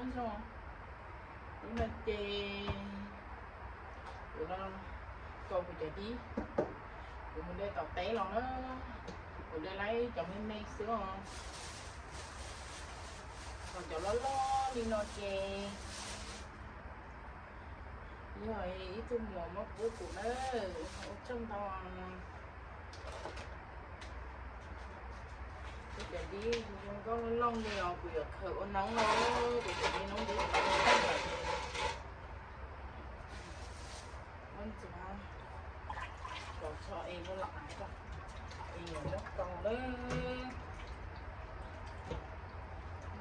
Zoo, hnub no ces kuv los kaus kuv cov dib, kuv mus de tom teb los na, kuv de lawm cov me me xwb os. Ho cov loj loj li no ces yog ib tug muam muab pub kuv na, ua tsaug ntau. Kuv cov dib zoo nkauj loj loj li os, kuv yuav khaws ua noob los, kuv cov dib noob dib. Muab ntxuav kom tsho es ua los av, es muab kaus lawm.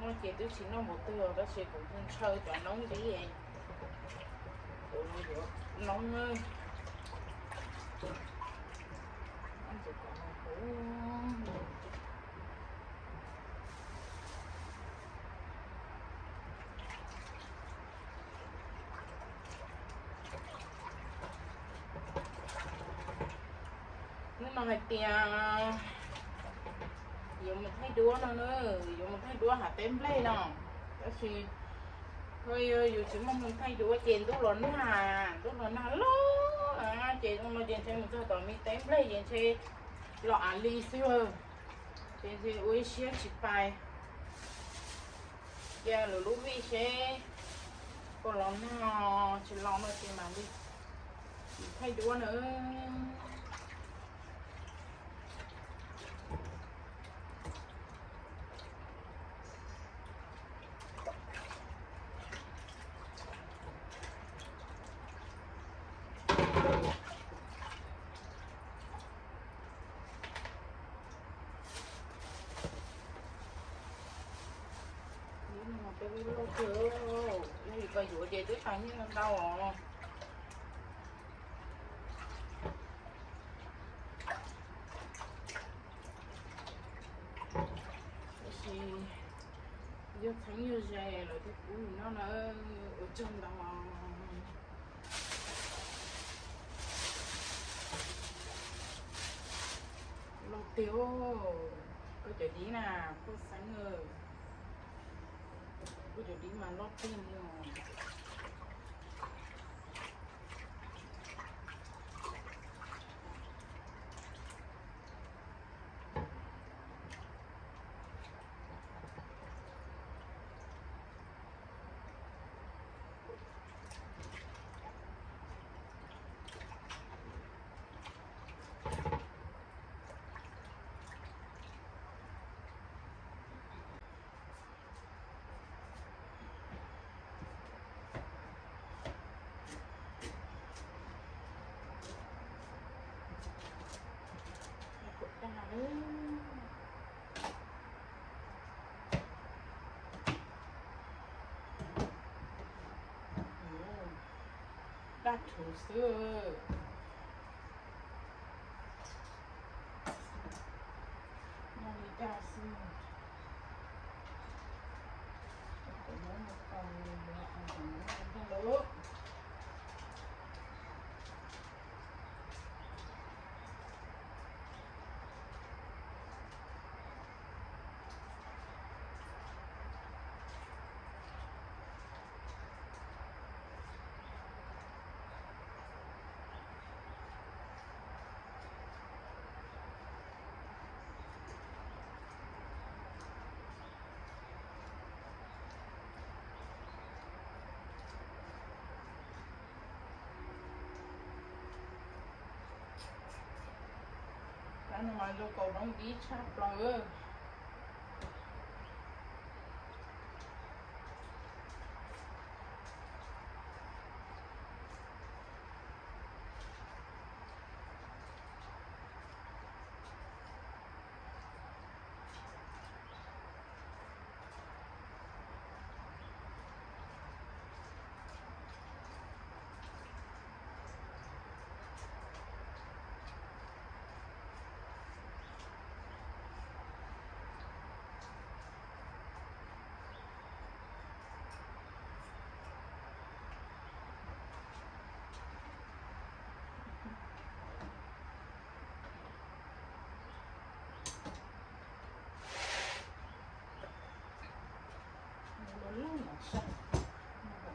No ces twb tsis noj npaum twg os, tab sis kuv ntshaw cov noob dib, kuv yuav noob na. Hnub no hais tias yuav mus thaij duab no na, yuav mus thaij duab hauv teb nplej no, tab sis yus tsis muaj moo thaij duab ces ntuj los nag, ntuj los nag loj, ces zoo no ces ntshe mus txog tom me teb nplej ces ntshe los av li xwb, ces ntshe ua ib siab tsis pais. Cia lwm lub vij seb puas los nag, tsis los no ces mam li thaij duab na. Dib no mas peb lub loj kawg, yog vim koj yuav ces twb tag nyiaj ntau os. Tab sis yog txheeb yog ze lawv thiaj pub yus noj na, ua tsaug ntau. Loj tiag, koj cov dib na, koj xeeb, koj cov dib mas loj tiag li os. Daj rhuv xwb. Noj li daj xwb. Tab no mas zoo kaus noob dib tshaj plaws.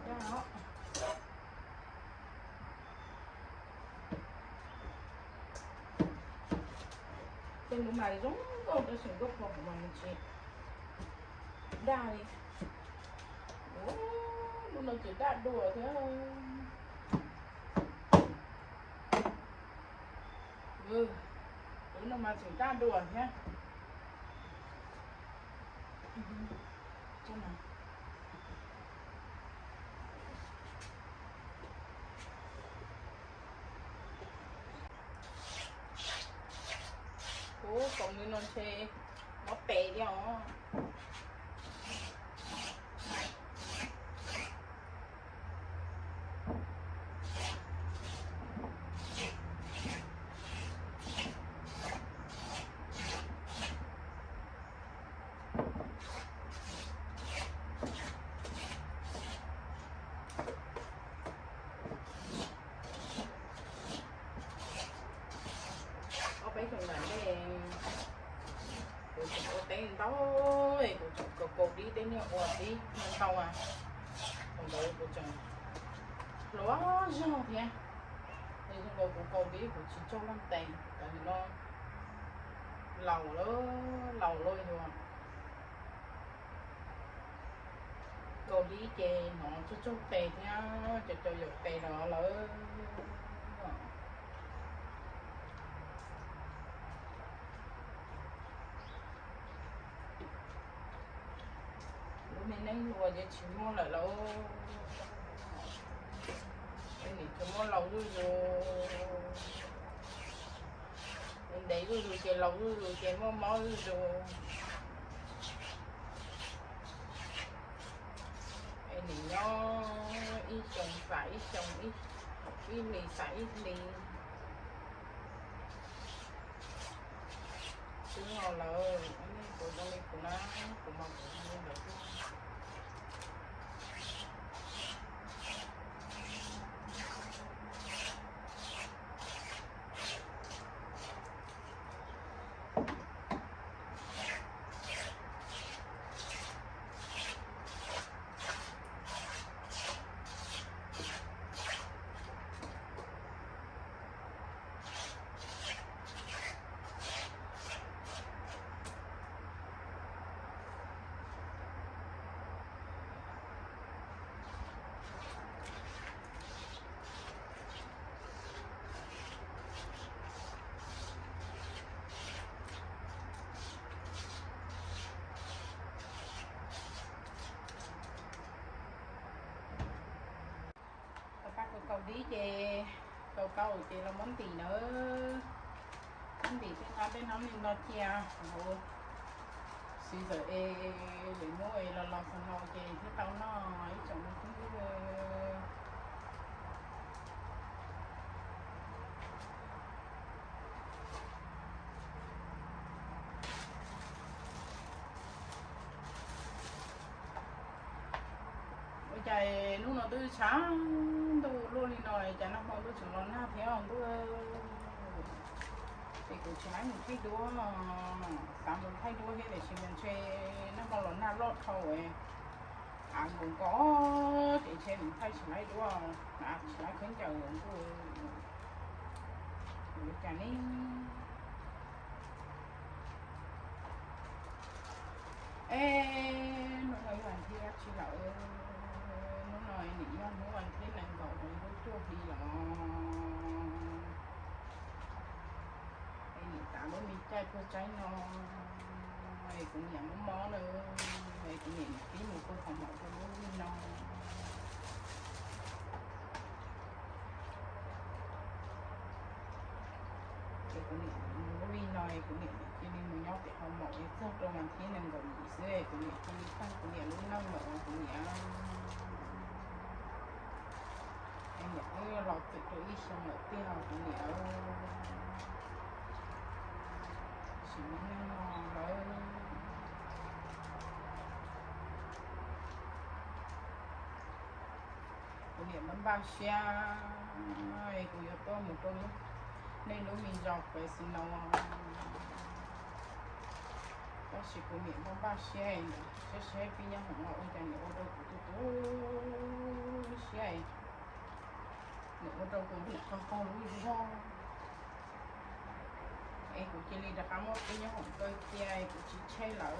Daj os. Tej lub mas zoo nkauj tab sis nkauj qhuav hauv mas nws tsis daj li. Ub, lub no ces daj dua thiab. Lub no mas tseem daj dua thiab. Ub, kaus nws no ntshe mob pes thiab os. Ob peb xyoos ntawm nej, kuv tseem ua teb ntau, kuv tseem kaus kaus dib, tej niag ua dib ntau, thaum ntawd kuv tseem hluas zog thiab. Yog zoo nkaus kuv kaus dib kuv tsis tsaug leej tes, tam sim no laus lawm, laus lawm yog kaus dib ces hnov tsaug tsaug tes thiab, cov cov yaum tes los lawm. Lub me neej hluas ces tsis muaj lawm lauj. Nim tsuas muaj laus zuj zus, ntev zuj zus ces laus zuj zus ces muaj mob zuj zus. Es nim nyob ib xyoo xam ib xyoo, ib hlis xam ib hlis. Twb no lawm, nej puas zoo li kuv na, kuv mas kuv zoo li ntawd xwb. Tau pab kaus kaus dib ces, kaus kaus ces los muab ntim nawb. Muab ntim tej hnab tej hnab li no cia hauv xwb txawm es lwm hnub es los los xav no ces thiaj tau noj ib tsoom me phooj ywg. Ua cas hnub no twb tshav ntuj luaj li no cas nag hmo ntuj tseem los nag thiab ntuj. Ces kuv tsis laib mus thaij duab, xav mus thaij duab thiab tiam sis mas ntshe nag hmo los nag loj dhau, av nkaus nkaus ces ntshe mus thaij tsis laib duab, av tsis laib khaub ncaws ntuj. Ua cas ne? Es hnub no ib vas thiv dab tsi lawm? Hnub no nim yog hnub vas thiv nees nkaum lub cuaj hli los. Es nim tav lub me caij puag tsaib no es kuv niam mob mob lawm, es kuv niam pib mus pw qhov maum rau lub vij no. Es kuv niam mus lub vij no es kuv niam cia li mus nyob pem qhov maum es txog rau vas thiv nees nkaum yim xwb es kuv niam cia li tag kuv niam lub neej lawm os kuv niam. Es niam twb los txwm rau ib xyoo lawm tiag os kuv niam. Sim neej no lawm. Kuv niam npaj npaj siab, kuv yuav tuaj mus rau nej lub me zos Fresno. Tab sis kuv niam npaj npaj siab, siab siab pib nyob hauv no ua cas niam ua rau kuv tu tu Kuv nim qhov qaug lub zog es kuv cia li rov qab muaj peb nyob hauv kawg cia es kuv tsis tsheej lawm.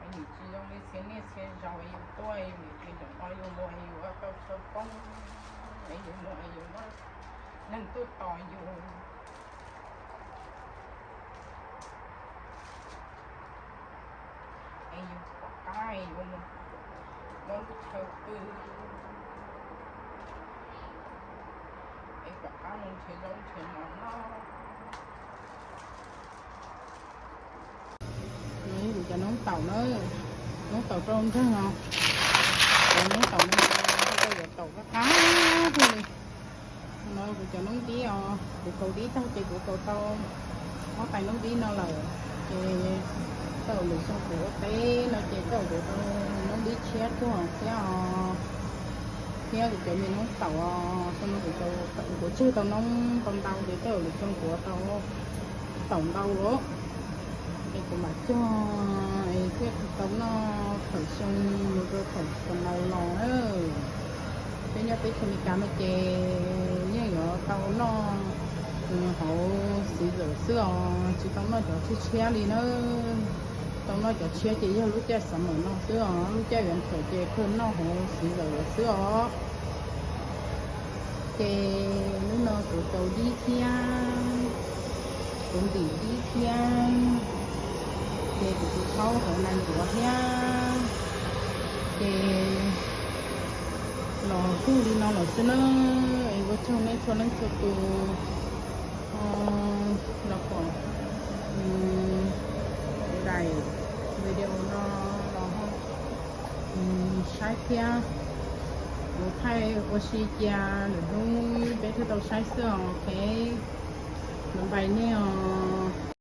Es nim tsis zoo li txhia niaj txhia zaus es yus tuaj es nim tsis nco qo yus mus es yus ua tau chaw poob es yus mus es yus muab neeg tuaj tos yus. Es yus pom qab yus mus muab lub chaw pw es pom qab mus nrhiav zaub nrhiav mov noj. No yog kuv cov noob taum na, noob taum rau nrag no, cov noob taum no yuav taum qab qab thiaj li. No kuv cov noob dib os, kuv kaus dib tag ces kuv kaus tau ob tais noob dib no lawm, ces tej zaum lwm xyoo kuv ua teb no ces tej zaum kuv tau noob dib tshiab tuaj thiab os, thiab kuv cov me noob taum os, xyoo no kuv tsawg tau noob tau ntau ces tej zaum lwm xyoo kuv tau taum ntau lawm. Es kuv mam cog es thiaj tau noj thaum xyoo mus rau thaum snow los na. Peb nyob teb chaws Amelikas no ces yeej yuav tau noj hauv xwb zawm xwb os, tsis tau noj cov tshiab tshiab li na. Tau noj cov tshiab ces yog lub caij summer no xwb os, lub caij winter ces kawg noj hauv xwb zawm xwb os. Ces hnub no kuv kaus dib thiab, kuv ntim dib thiab, ces kuv tus khaub hauv nais ntuav thiab, ces los kawg li no lawm xwb na. Es ua tsaug nej txhua leej txhua tus los pom daim video no los saib thiab. Kuv thaij ua si cia lwm hnub peb thiaj tau saib xwb os, ok. Bye bye nej os.